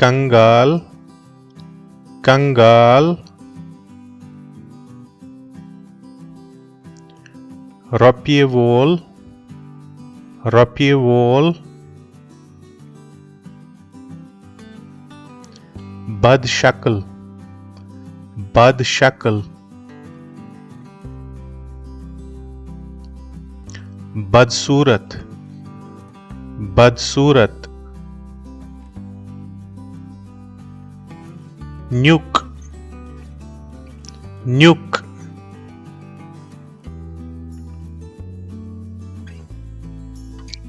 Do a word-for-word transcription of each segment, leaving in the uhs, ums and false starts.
کنگال، کنگال۔ رۄپیہِ وول، رۄپیہِ وول۔ بد شکل، بد شکل۔ بدصورت، بدصورت۔ نیُک، نیُک۔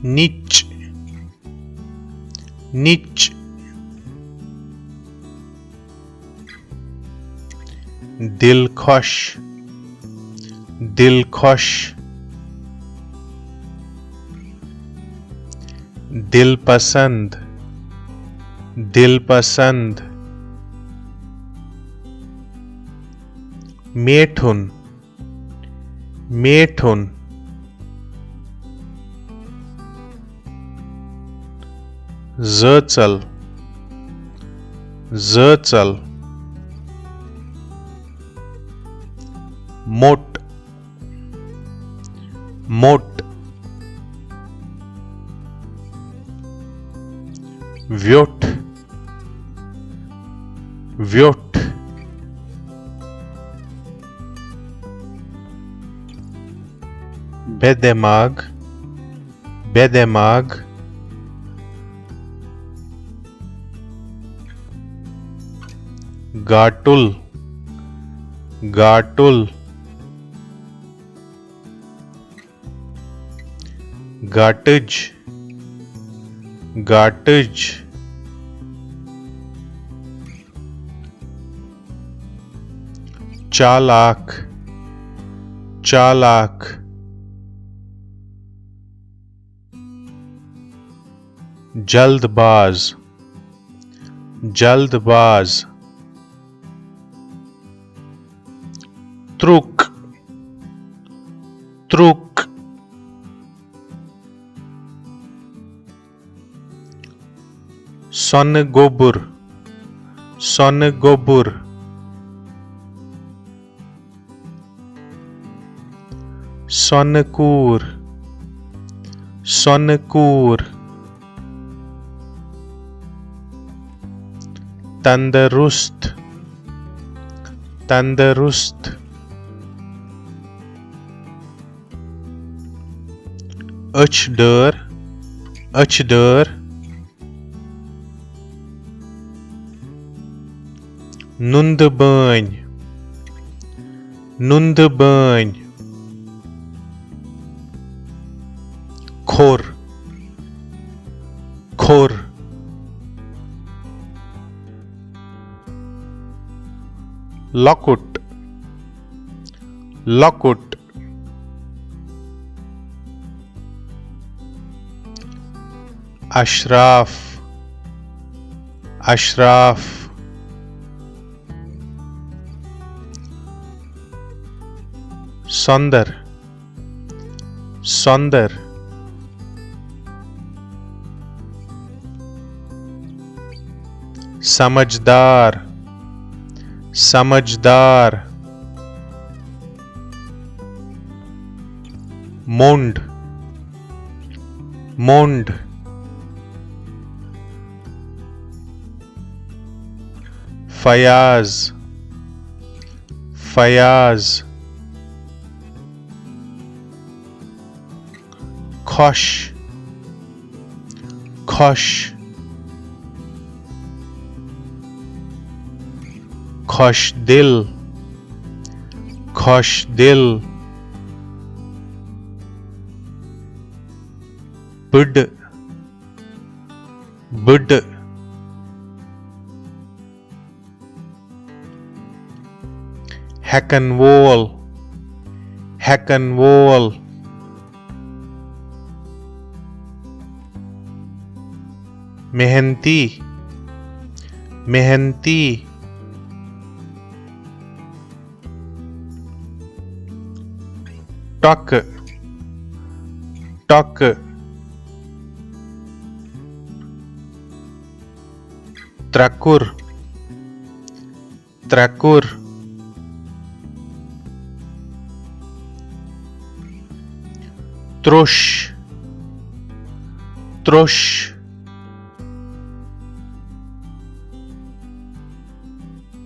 نِچ، نِچ۔ دِل خۄش، دِل خۄش۔ دِل پسند، دِل پسند۔ میٹھُن، میٹھُن۔ زٲژل، زٲژل۔ موٚٹ، موٚٹ۔ ویوٚٹھ، ویوٚٹھ۔ بے دٮ۪ماغ، بے دٮ۪ماغ۔ گاٹُل، گاٹُل۔ گاٹٕج، گاٹٕج۔ چالاک، چالاک۔ جلد باز، جلد باز۔ ترُک، ترُک۔ سۄنہٕ گوٚبُر، سۄنہٕ گوٚبُر۔ سۄنہٕ کوٗر، سۄنہٕ کوٗر۔ تندرست، تندرست۔ أچھ ڈٲر، أچھ ڈٲر۔ نُندٕ بٲنۍ، نُندٕ بٲنۍ۔ کھوٚر، کھوٚر۔ لۄکُٹ، لۄکُٹ۔ اشراف، اشراف۔ سۄندر، سۄندر۔ سمجھدار، سمجھدار۔ مونڈ، مونڈ۔ فیاض، فیاض۔ خۄش، خۄش۔ خۄش دِل، خۄش دِل۔ بٕڈٕ، بٕڈٕ۔ ہٮ۪کن وول، ہٮ۪کن وول۔ محنتی، محنتی۔ ٹۄکہٕ، ٹۄکہٕ۔ ترٛکُر، ترٛکُر۔ ترٛوٚش، ترٛوٚش۔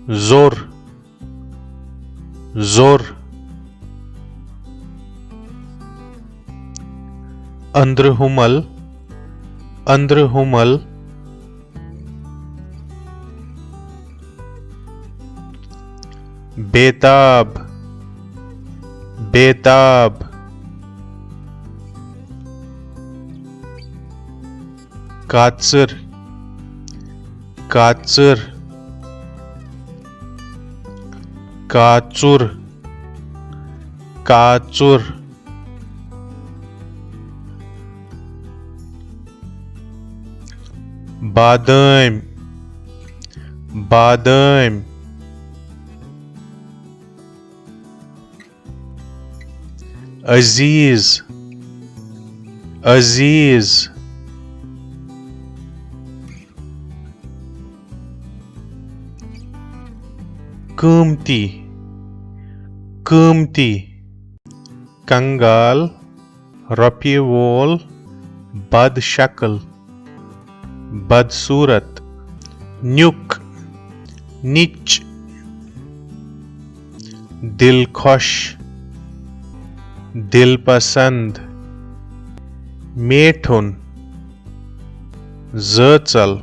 زوٚر، زوٚر۔ أنٛدرٕ ہُمل، أنٛدرٕ ہُمل۔ بیتاب، بیتاب۔ کاژٕر، کاژٕر۔ کاژُر، کاژُر۔ بادٲمۍ، بادٲمۍ۔ عزیٖز، عزیٖز۔ قۭمتی، قۭمتی۔ کنگال، رۄپیہِ وول، بد شکل، بدصورت۔ نیُک، نِچ۔ دل خۄش، دل پسند۔ میٹھُن، زٲژل۔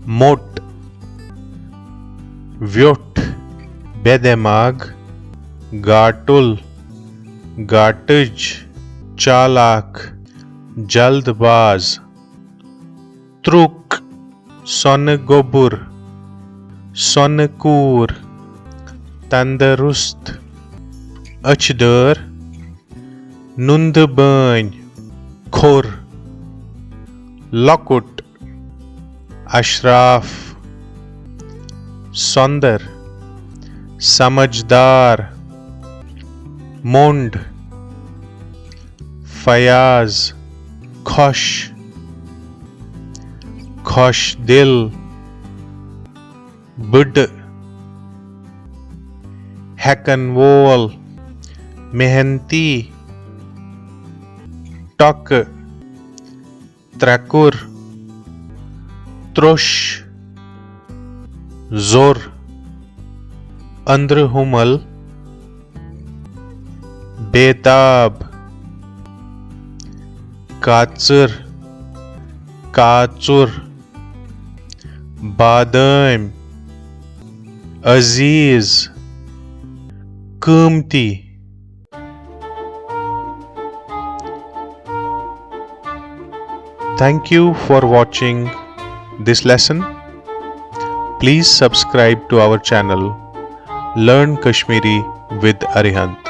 موٚٹ، ویوٚٹھ، بے دٮ۪ماغ۔ گاٹُل، گاٹٕج۔ چالاک، جلد باز۔ ترُک، سۄنہٕ گوٚبُر، سۄنہٕ کوٗر۔ تندرست، أچھِ دٲر۔ نُندٕ بٲنۍ، کھوٚر۔ لۄکُٹ، اشراف۔ سۄندر، سمجھدار۔ مۄنڈ، فیاض۔ خۄش، خۄش دل۔ بٕڈٕ، ہٮ۪کن وول۔ محنتی، ٹۄکہٕ۔ ترٛکُر، ترٛوٚش۔ زوٚر، أنٛدرٕ ہُمل۔ بیتاب، کاژٕر، کاژُر۔ بادٲمۍ، عزیٖز، قۭمتی۔ Thank you for watching this lesson. Please subscribe to our channel Learn Kashmiri with Arihant.